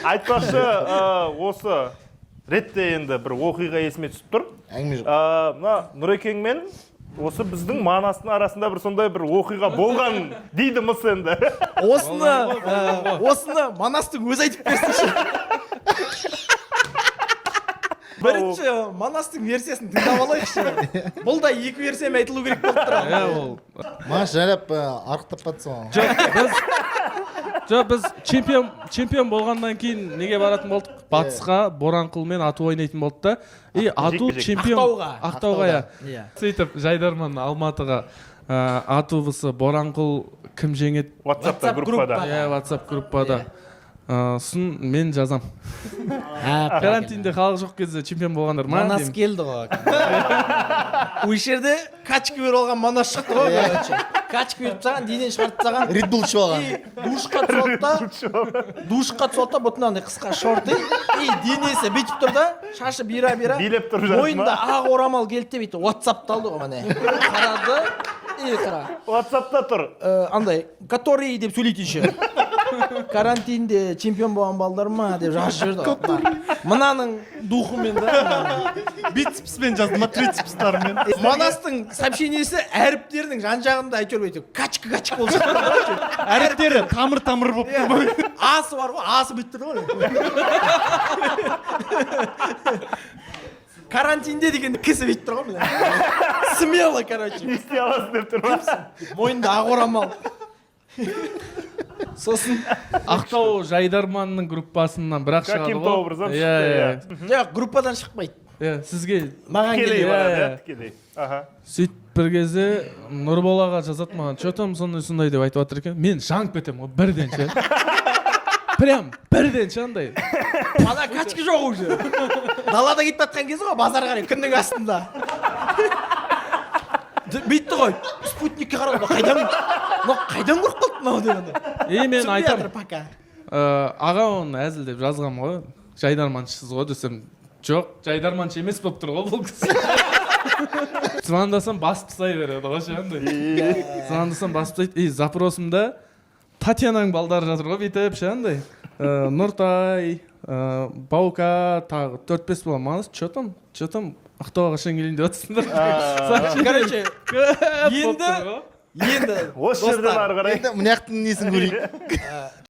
Айтпақшы, осы ретте енді бір оқиға есіме түсіп тұр. Әңгіме жоқ. Мына Нұрекең мен осы біздің Манастың арасында бір сондай бір оқиға болған дейді мыс енді. Осыны Манастың өзі айтып берсінші. Бірінші Манастың версиясын тыңдап алайықшы. Бұл да екі версиямен айтылу керек болып тұр. Иә, ол Манас жайлап арықтап батса оған. Жоқ, біз чемпион болғаннан кейін неге баратын болдық? Батысқа Боранқұлмен ату ойнайтын болды да. И ату Жекпе-жек. чемпион Ақтауға. Ақтауға, иә. Иә. Сөйтіп Жайдарман Алматыға, ату вс Боранқұл, кім жеңеді? WhatsAppта WhatsApp группада. группа. Иә, WhatsApp группада. Сосын мен жазам. Карантинде халық жоқ кезде чемпион болғандар ма Манас деймін. келді ғой. Осы жерде качка беріп алған Манас шықты ғой, короче. Качка беріп тастаған, денені шығарып тастаған. Red Bull ішіп алған. И душқа түсіп алды да, душқа түсіп алды да, бұтына андай қысқа шорты, и денесі бүйтіп тұр да, шашы бұйра бұйра. Билеп тұрып жатыр ма? Мойнында ақ орамал келді де, бүйтіп WhatsAppты алды ғой, міне. Қарады, и қара. WhatsAppта тұр. Андай, который деп сөйлейді еще. Карантинде чемпион болған балдар ма деп жазып жіберді ғой. Мынаның духымен да. Бицепспен жазды ма, трицепстарымен? Манастың сообщениесі әріптерінің жан жағында әйтеуір бүйтіп качка качка болып шықты ғой. Әріптері тамыр тамыр болып тұр ғой. Асы бар ғой, асы бүйтіп тұр ғой. Карантинде деген кісі бүйтіп тұр ғой, міне. Смело, короче. Не істей аласың деп тұр ма? Мойнында ақ орамал. Сосын Ақтау Жайдарманның группасынан бірақ шығады ғой. Каким-то образом иә, шықты, иә. Иә. Жоқ, группадан шықпайды. Иә, сізге Маған Тікелей келеді. барады, Иә, иә, иә. тікелей. Аха. Сөйтіп бір кезде Нұрбол аға жазады маған: «Че там, сондай сондай деп айтып жатыр екен». Мен жанып кетемін ғой бірден ше, прям бірден ше андай. Ана качка жоқ уже. Далада кетіп жатқан кезі ғой, базарға қарай күннің астында. Бүйтті ғой. Спутникке қарады, қайдан мынау, қайдан көріп қалды мынау деп андай. И мен Түсінбей айтамын: жатыр пока. «Аға, оны әзілдеп жазғанмын ғой, жайдарманшысыз ғой», — десем, жоқ, жайдарманшы емес болып тұр ғой бұл кісі. Звондасам, басып тастай береді ғой ше андай. Звондасам, басып тастайды. И запросымда Татьянаның балдары жатыр ғой бүйтіп ше андай. Нұртай, Баука, тағы төрт бес бала. Манас: «Че там, че там, Ақтауға қашан келейін деп жатсыңдар?» Короче, Көп енді болып тұр ғой. Енді Осы жерден достар, ары қарай Енді мына жақтың несін көрейік.